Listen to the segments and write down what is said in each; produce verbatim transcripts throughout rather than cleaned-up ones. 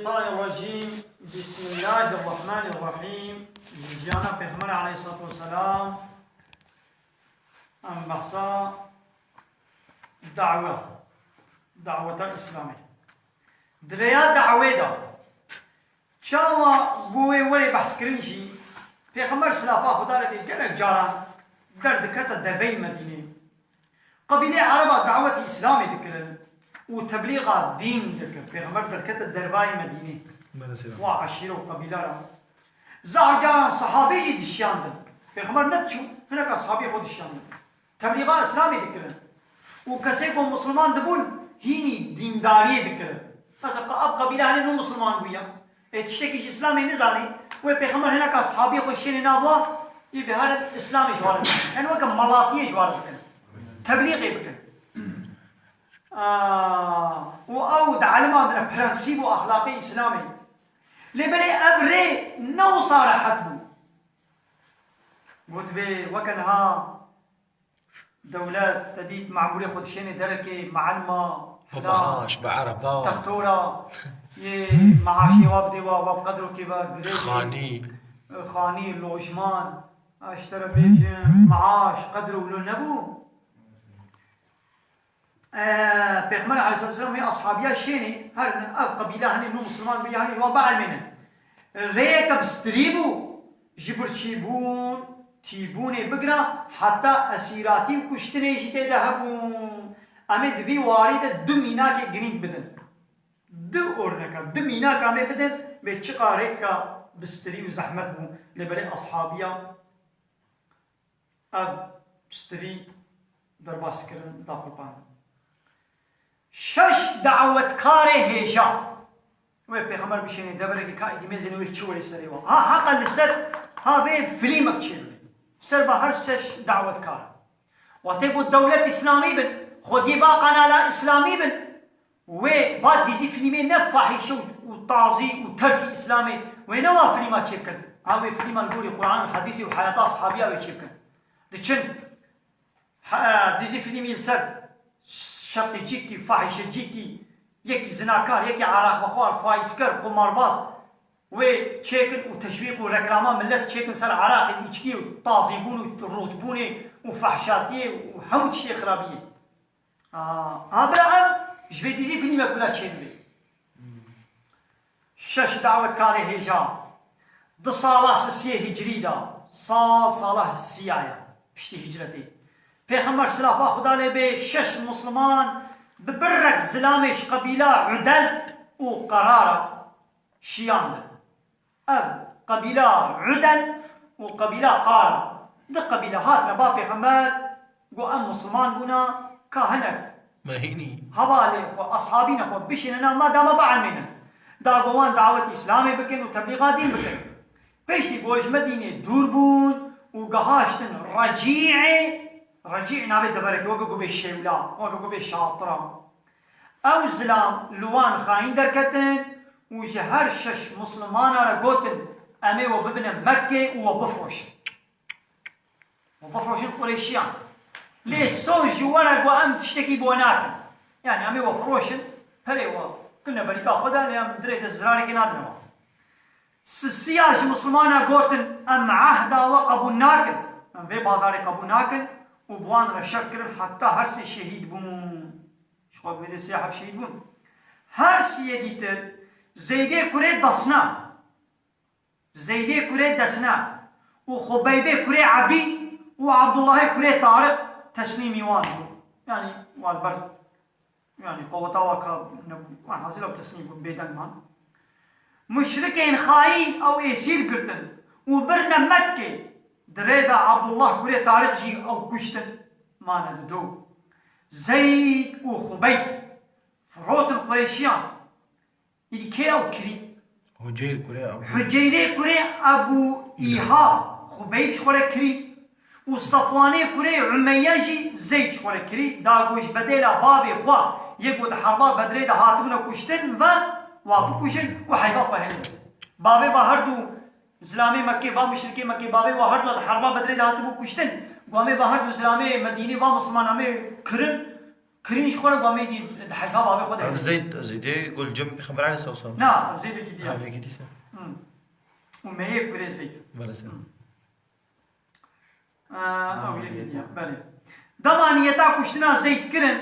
Euzubillahimineşşeytanirracim. Bismillahirrahmanirrahim. Jiyana Pêxember aleyhissalatu vesselam. Em behsa dawe, daweta Îslamê. Di rêya dawê de çawa ku wê were behskirin jî, Pêxember silafa Xweda lê bê gelek caran derdikete derveyî Medînê. Qebîlê Ereba dawetî Îslamê dikirin û teblîxa dîn dikir. Pêxember derkete dervayî Medînê. Bere selam. Wa eşîre û qebîle re. Zaf caran sehabê jî dişiyandin. Pêxember nediçû, hineka sehabê xwe dişiyandin. Teblîxa Îslamê dikirin. Û kesê ku misliman dibûn, hînî dîndariyê dikirin. Mesela, ev qebîle henê nû misliman bûye. Ê tiştekî ji Îslamê nizanî, wê Pêxember hineka sehabiyê xwe şênê nav wa, ê bi herin Îslamê ji wa re bikin. Em weke melatiyê ji wa re bikin. Teblîxê bikin. Aa, û ew dielmandine prensîb û exlaqê Îslamê. Lê belê ev rê ne wisa rehet bû. Got vê weke niha Dewlet, te dît, memûrê xwe dişênê derekê, meelma, Bi filan, maaş, bi ereba. Textora, yê maaşê wa bidê wa, wa bi qedrokê ve girê. Xanî. Xanî, lojman, ez ji te re bêjim, maaş, qedr û wilo nebû. E, Pêxember aleyhisselam wê ashabiya şênê, her ev qebîle henê nû misilman bû, henê wa bielmênin. Rêyeke bi stirî bû, ji birçîbûn, tîbûnê bigira heta esîratî û kuştinê jî tê de hebûn. Em ê di vî warî de du mînakê girîng bidin. Du orneka, du mînaka em ê bidin, bê çiqa rêka bi stirî û zehmet bû, lê belê ashabiya ev stirî derbas kirin, daxurpandin. Şeş dawetkarê hêja. Wê Pêxember bişênê deverekê ka êdî mêzên wê çi were serê wan. Ha, heqa li ser, ha vê filîmek çêbibê. Ser va her şeş dawetkar. Wextê ku dewlet Îslamî bin, xwediyê va kanala Îslamî bin, wê va dîzî filîmê ne fahîşe û, û tazî û tersî Îslamê, wê ne wa filîma çêbikin. Ha wê filîma li gorî Quran û hedîsê û heyata ashabiya wê çêbikin. Diçin, He, dizî filmî li ser şeqîcîkî, fahîşecîkî, yekî zinakar, yekî eraqvexwar, faîzker, qumarbaz, wê çêkin û teşwîq û reklama millet çêkin ser eraqê û îçkî û tazîbûn û rûtbûnê û fehşatiyê û hemû tiştê xirabiyê. A, a bira em ji vê dizî filmî me kula çêdibê. Şeş dawetkarê hêja. Di sala sisiyê hicrî de, sal sala siya ye, piştî hicretê. Pêxember silafa Xuda lê bê şeş misliman bi birrek zilamê ji qebîla Udel û Qerara şiyandin. Ev qebîla Udel û qebîla Qara. Di qebîle hatine ba Pêxember, got, em misliman bûna, ka hinek Me hînî. Hevalê xwe, ashabîne xwe bişînine, ma dama bielmênin. Da go wan dawet Îslamê bikin û teblîxa dîn bikin. Piştî go ji Medînê dûr bûn û gehaştin Recî'ê. Recî navê deverekê, weke ku bê Şewla, weke ku bê Şatira. Ew zilam li wan xayîn derketin û ji her şeş mislimana re gotin, em ê we bibine Mekkê û we bifroşin. Û bifroşin Qureyşiyan. Lê so ji we re got, em tiştekî bo nakin. Yani em ê we firoşin, perê we kine belîka xwe de, lê em dirê de zirarekê nadine we. Sisiya ji misilmana gotin, em ehda we qebûl nakin. Em vê bazarê qebûl nakin û bi wan re şer kirin heta her sê şehîd bûn. Ji xwe bi vê de sê heb şehîd bûn. Her siyê dîtir Zeydê kurê Desna. Zeydê kurê Desna û Xubeybê kurê Edî û Abdullahê kurê Tariq teslîmî wan bû. Yanî wan ber, yanî qeweta wa ka nebû. Wan hazir ew teslîm bûn, bêdeng man. Muşrikên xayîn ew êsîr girtin û birine Mekkê. Di rê de Abdullah kurê Tariq jî ew kuştin, mane di do. Zeyd û Xubeyb firotin Qureyşiyan. Îdî kê ew kirî? Huceyr kurê Ebu. Huceyrê kurê Ebu Îhab, Xubeyb ji xwe re kirî. Û Safwanê kurê Umeyye jî Zeyd ji xwe re kirî. Da ku ji bedêla bavê xwe yê ku di herba Bedrê de hatibûne kuştin ve wa bikujin û heyfa xwe hêlin. Bavê va her du zilamê Mekkê, va muşrikê Mekkê, bavê wa her du di herba Bedrê de hatibû kuştin. Ku em ê va her du zilamê Medînê, va misilman em ê kirin. Kirin ji xwe re ku em ê dî di heyfa bavê xwe de Ev hebe. Zeyd, Zeydê gul cem Pêxember aleyhisselam. Na, ev Zeydekî diye. Ha, vêkî dîsa. Hmm. Umeyê kurê Zeyd. Belê ser. Hmm. Aa, ew yekê diye. Belê. Dema niyeta kuştina Zeyd kirin,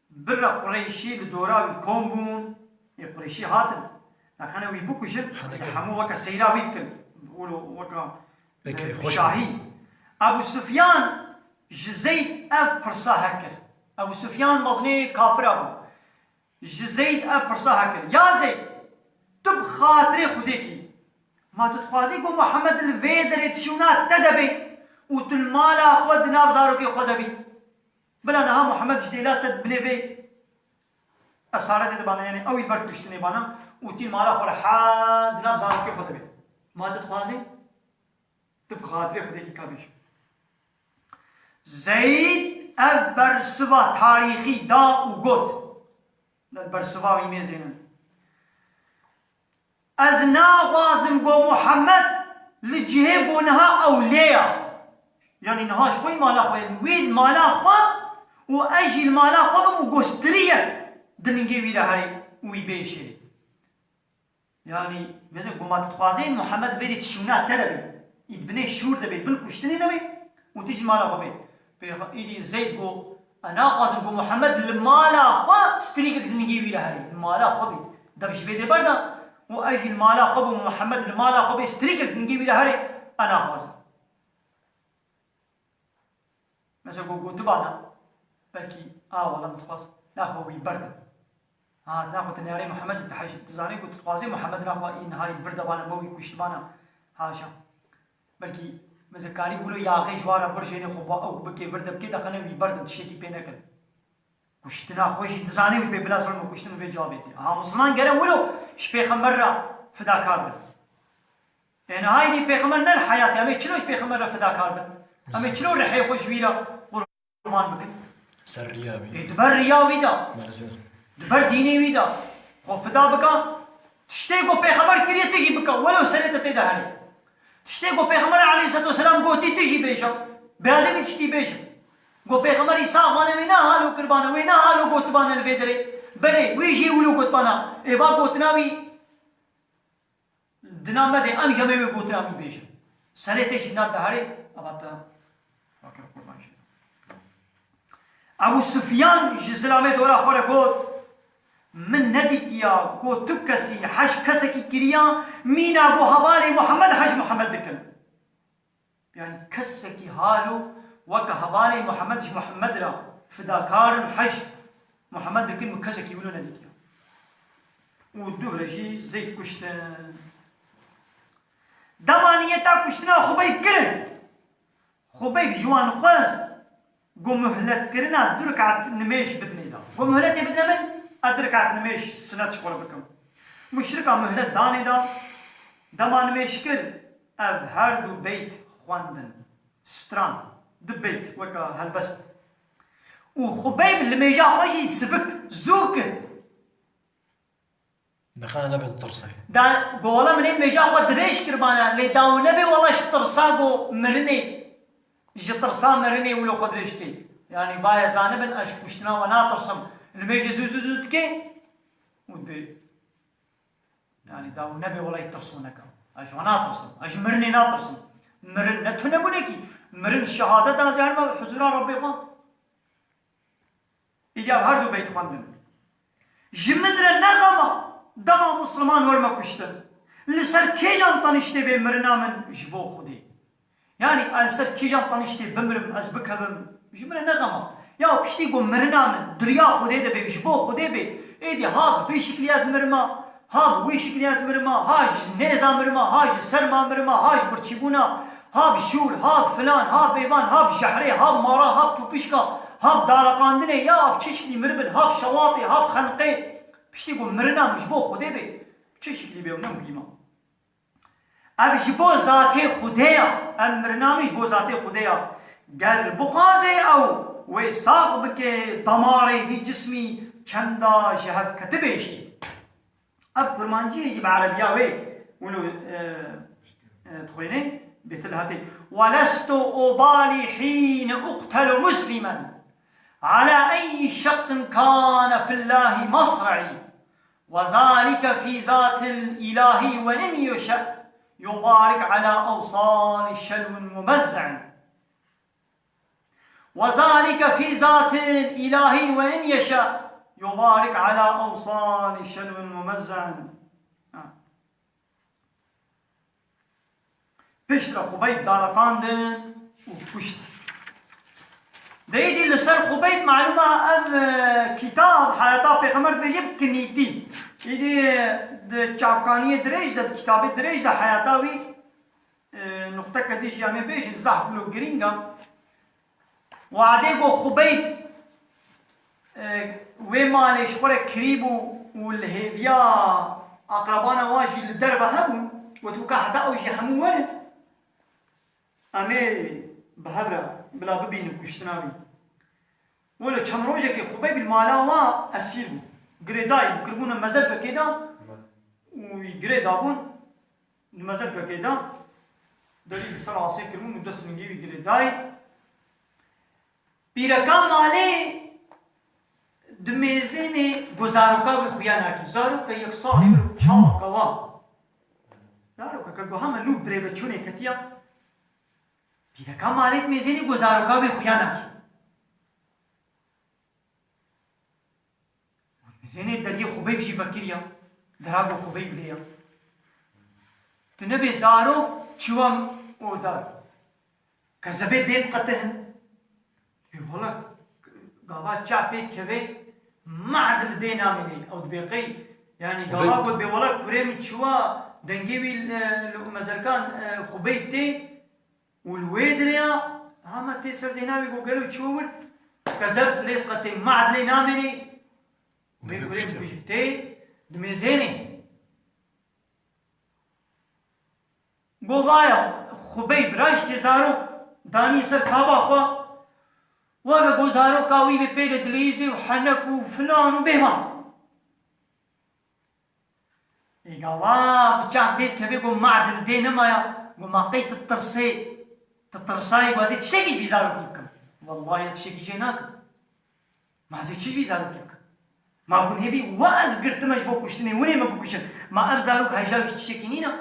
birra Qureyşî li dora wî kom bûn. Ê Qureyşî hatin. Nexene wî bikuşin, Heneke. Hemû weke seyra wî bikin. Wilo weka, Peki, e, xweş. Şahî. Ebu Sufyan ji Zeyd ev pirsa hekir. Ebu Sufyan mezinê kafira bû. Ji Zeyd ev pirsa hekir. Ya Zeyd, tu bi xatirê Xwedê kî, ma tu dixwazî ku Muhammed li vê derê di şûna te de bê û tu li mala xwe di nav zarokê xwe de bî? Bila niha Muhammed ji dêla te di binê vê esaretê de bana, yanî ew î ber kuştinê bana û tî li mala xwe re ha di nav zarokê xwe de bê. Ma tu dixwazî? Tu bi xatirê Xwedê kî ka bêjî. Zeyd ev bersiva tarîxî da û got, bersiva wî mêzênin. Ez naxwazim ku Muhammed li cihê ku niha ew lê ya. Yanî niha ji xwe yî mala xwe ye, wî li mala xwe û ez jî li mala xwe bim û ku striyek di ningê wî re herê û wî bê şêrê. Yanî, mesela, ku ma tu dixwazî Muhammed vêrî şûna te de bê, î di binê şûr de bê, bin kuştinê de bê û tu jî mala xwe bê. Pêxa-, îdî Zeyd got, "Ez naxwazim ku Muhammed li mala xwe strîkek di ningê wî re herê, li mala xwe bê." Dev ji vê dê berda û ez jî li mala xwe bûm, Muhammed li mala xwe bê, strîkek di ningê wî re herê, ez naxwazim. Mesela ku gotibana, belkî, a, wela min dixwaz, naxwe wî berdin. Ha, naxwe tu neyarê Muhammed û tu hej-, tu zanî ku tu dixwazî Muhammed naxwe î niha î vir de bana, me wî kuştibana. Haşa. Belkî, mesela karî wilo yaxê ji wan re birjêne xwe ba ew bikê vir de bikê, de qene wî berdin, tiştekî pê nekin. Kuştina xwe jî dizanî û pê bila zilm û kuştin vê cavê tê. Aha, Musliman gere wilo ji Pêxember re fidakar bin. Ê niha îdî Pêxember ne li heyatê, em ê çilo ji Pêxember re fidakar bin? Em ê çilo rihê xwe ji wî re qurban bikin? Ser riya wî. Ê, di ber riya wî de. Maalesef. Di ber dînê wî de. Xwe fida bika. Tiştê ku Pêxember kiriye tu jî bike. Welo serê te tê de herê. Tiştê ku Pêxember aleyhisselatu vesselam gotî tu jî bêje. Bêazê vî tiştî bêje. Ku Pêxember Îsa mane wê ne halo kirbane, wê ne halo gotibane li vê derê. Belê, wî jî wilo gotibana. Ê va gotina wî Di nav me de em jî em ê wê gotina wî bêjin. Serê te jî nav de herê, ava te fakir qurban jî. Ebu Sufyan ji zilamê dora xwe re got, Min nedîtiya ku tu kesî hej kesekî kiriya, mîna ku hevalê Muhammed hej Muhammed dikin. Yanî kesekî halo weke hevalê Muhammed ji Muhammed re fidakar in, hej Muhammed dikin, min kesekî wilo nedîtiya. Û duh re jî Zeyd kuştin. Dema niyeta kuştina Xubeyb kirin, Xubeyb ji wan xwest ku muhletkirina du rekat nimêj bidinê de. Ku muhletê bidine min, ez du rekat nimêj sinet ji xwe re bikim. Muşrika muhlet danê de, dema nimêj kir, ev her du beyt xwendin. Stran, du beyt, weke helbest. Û Xubeyb li mêja xwe jî sivik, zû kir. Nexane nebe tirsê. Da, go wela min ê mêja xwe dirêj kirbana, lê daw nebe wela ji tirsa go mirinê, ji tirsa mirinê wilo xwe dirêj tê. Yanî, vaye zanibin, ez ji kuştina we natirsim. Li mêjê zû, zû, zû dike û dibê. Yanî, daw nebe wela tirsoneka. Ez ji we natirsim. Ez ji mirinê natirsim. Mirin ne tunebûnekî. Mirin şehadet da ji herma huzura Rabbê xwe. Îdî ev her du beyt xwendin. Ji min re ne xema, dema Musliman werme kuştin. Li ser kêjan teniştê bê mirina min ji bo Xwedê. Yanî ez li ser kêjan teniştê bimirim, ez bikevim, ji min re ne xema. Ya piştî ku mirina min di riya Xwedê de bê, ji bo Xwedê bê, êdî ha bi vê şiklî ez mirima, ha bi wî şiklî ez mirima, ha ji nêza mirima, ha ji serma mirima, ha ji birçîbûna, ha bi şûr, ha bi filan, ha bi êvan, ha bi jehrê, ha bi mara, ha bi tûpişka, ha bi daleqandinê, ya bi çi şiklî miribin, ha bi şewatê, ha bi xenqê. Piştî ku mirina min ji bo Xwedê bê, bi çi şiklî bê ew ne muhîm e. Ev ji bo zatê Xwedê ya, ev mirina min ji bo zatê Xwedê ya. Ger bixwaze ew wê sax bike damarê vî cismî çenda ji hev ketibê jî. Ev kurmancî yekî bi erebiya wê wilo, e, e, dixwêne, bêtir li hatê. "Welestu ubali hîne uqtelu muslimen." على أي شق كان في الله مصرعي، وذلك في ذات الإله وإن يشأ يبارك على أوصال شلو ممزع. وذلك في ذات الإله وإن يشأ يبارك على أوصال شلو ممزع. Piştre Xubeyb dariqandin û kuştin. Deyîdî li ser Xubeyb malûm e ev, e, kitab heyata Pêxember dibêje bi kinîtî. Îdî di çavkaniyê dirêj de, di kitabê dirêj de heyata wî, e, nuqteke dî jî em ê bêjin zehf bilo girîng e. Wadê ku Xubeyb, e, wê malê ji xwe re kirî bû û li hêviya aqrebana wan jî li derve hebûn, gotibû ka heta ew jî hemû werin, em ê bi hev re bila bibînin kuştina wî. Wele çend rojekê Xubeyb li mala wan esîr bû. Girêdayî bû, kiribûne mezegekê de û wî girê dabûn. Di mezegekê de derî li ser asê kiribûn û dest û lingê wî girêdayî. Pîreka malê dimêzênê ku zaroka wî xuya nakî. Zaroka yek salî çavka wa. Zarokeke ku hema nû birêveçûnê ketiya. Pîreka malê dimêzênê ku zaroka wî xuya nakî. Mêzênê deriyê Xubeyb jî vekiriya, dera ku Xubeyb lê ya. Tu nebê zarok çiwa ordar. Kezebê dê diqetihin. Ê wele gava ça pê dikeve, mad li dê namêne. Ew dibê qey, yanî Xubeyb gava ku dibê wele kurê min çiwa dengê wî li, li mezerkan, e, Xubeyb tê, û li wê dirêya hema tê ser zêna wî ku gelo çû wir, kezeb lê diqetê, mad lê namênê, wê Wê kurê kuştiya. Bikujî tê dimêzênê. Govaya Xubeyb raştê zarok danî ser kaba xwe, weke ku zaroka wî bê pê re dileyîzê û henek û filan û bêvan. Ê gava bi çax dê dikeve ku ma dil dê nemaya, ku ma qey tu tirsê, tu tirsayê ku ez ê tiştekî ji vî zarokî bikim. Wellahî ez tiştekî jê nakim. Ma ez ê çi ji vî zarokî bikim? Ma gunhê bî wa ez girtime ji bo kuştinê, winê min bikuşin. Ma ev zarok heja wî tiştekî nîne?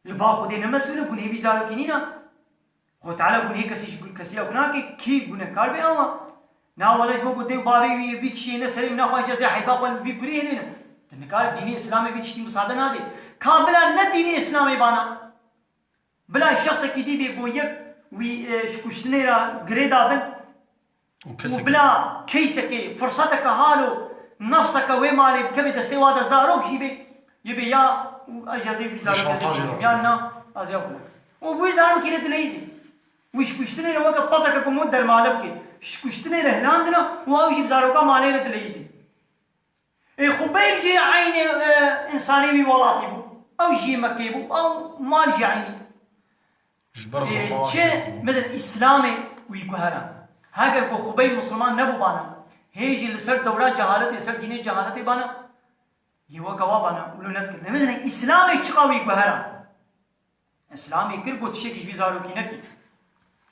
Li ba Xwedê ne mesûl e, gunhê vî zarokî nîne. Xwe Teala gunhê kesî ji kesî ew nake, kî gunehkar bê awa. Na wele ji bo ku dê û bavê wî vî tiştiyê ne serê min, naxwe ez ê heyfa xwe li vî kurî hilînim. Tu nikare dînê Îslamê vî tiştî misade nade. Ka bila ne dînê Îslamê bana. Bila şexsekî dî bê ku yek wî, e, ji kuştinê re girê dabin. Û Û kesekî bila keysekê, firseteke halo, nefseke wê malê bikevê destê wa de zarok jî bê, yê bê ya û ez jî ez ê vî zarokê ez ê şantajê bikujim, ya na, ez ê xwe. Û bi wî zarokî re dileyîzî. Wî ji kuştinê re weke peseke ku mû dermale bike. Ji kuştinê re hilandina û ew jî bi zaroka malê re dileyîzî. Ê Xubeyb jî eynî, e, însanê wî welatî bû. Ew jî yê Mekkeyê bû. Ew mal jî eynî. Ji ber Ê, zilma çi? Mesela Îslamê wî guhera. Heger ku Xubeyb Misilman nebûbana, hê jî li ser dewra cehaletê, ser dînê cehaletê bana, yê weke wa bana, wilo nedikir. Mesela Îslamê çiqa wî guhera. Îslamê kir got tiştekî ji vî zarokî nekî.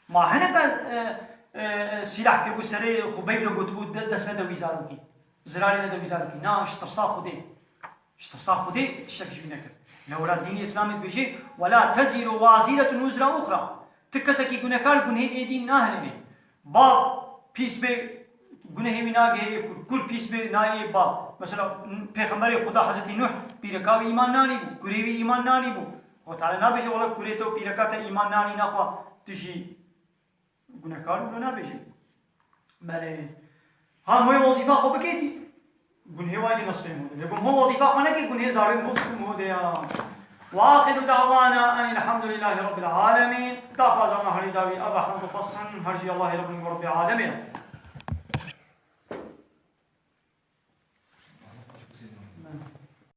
Ma hineke, e, e, sîlah kiribû serê Xubeyb de gotibû de, dest nede wî zarokî. Zirarê nede wî zarokî. Na, ji tirsa Xwedê. Ji tirsa Xwedê tiştek ji wî nekir. Lewra dînê Îslamê dibêje, "Wela tezîru waziretun wizra uxra." Ti kesekî gunekar gunhê êdî nahêlîne. Bav pîs bê, gunehê wî nagihê kur, kur pîs bê nayê bav. Mesela, Pêxemberê Xuda Hezretî Nuh, pîreka wî îman nanî bû, kurê wî îman nanî bû. Xwe Teala nabêje, wela kurê te û pîreka te îman nanî naxwe, tu jî gunehkar wilo nabêje. Belê. Ha, wê wezîfa xwe bike dî. Gunhê wayî dî nesbê mû de. Lê gunhê wezîfa xwe neke, gunhê zarê mû, mû de ya. Ve axiru da'wana enil hamdulillahî rabbil alemîn. Daxwaza me herî dawî, eva hamd û pesin, her jî Allahê Rabbî Rabbî alemê.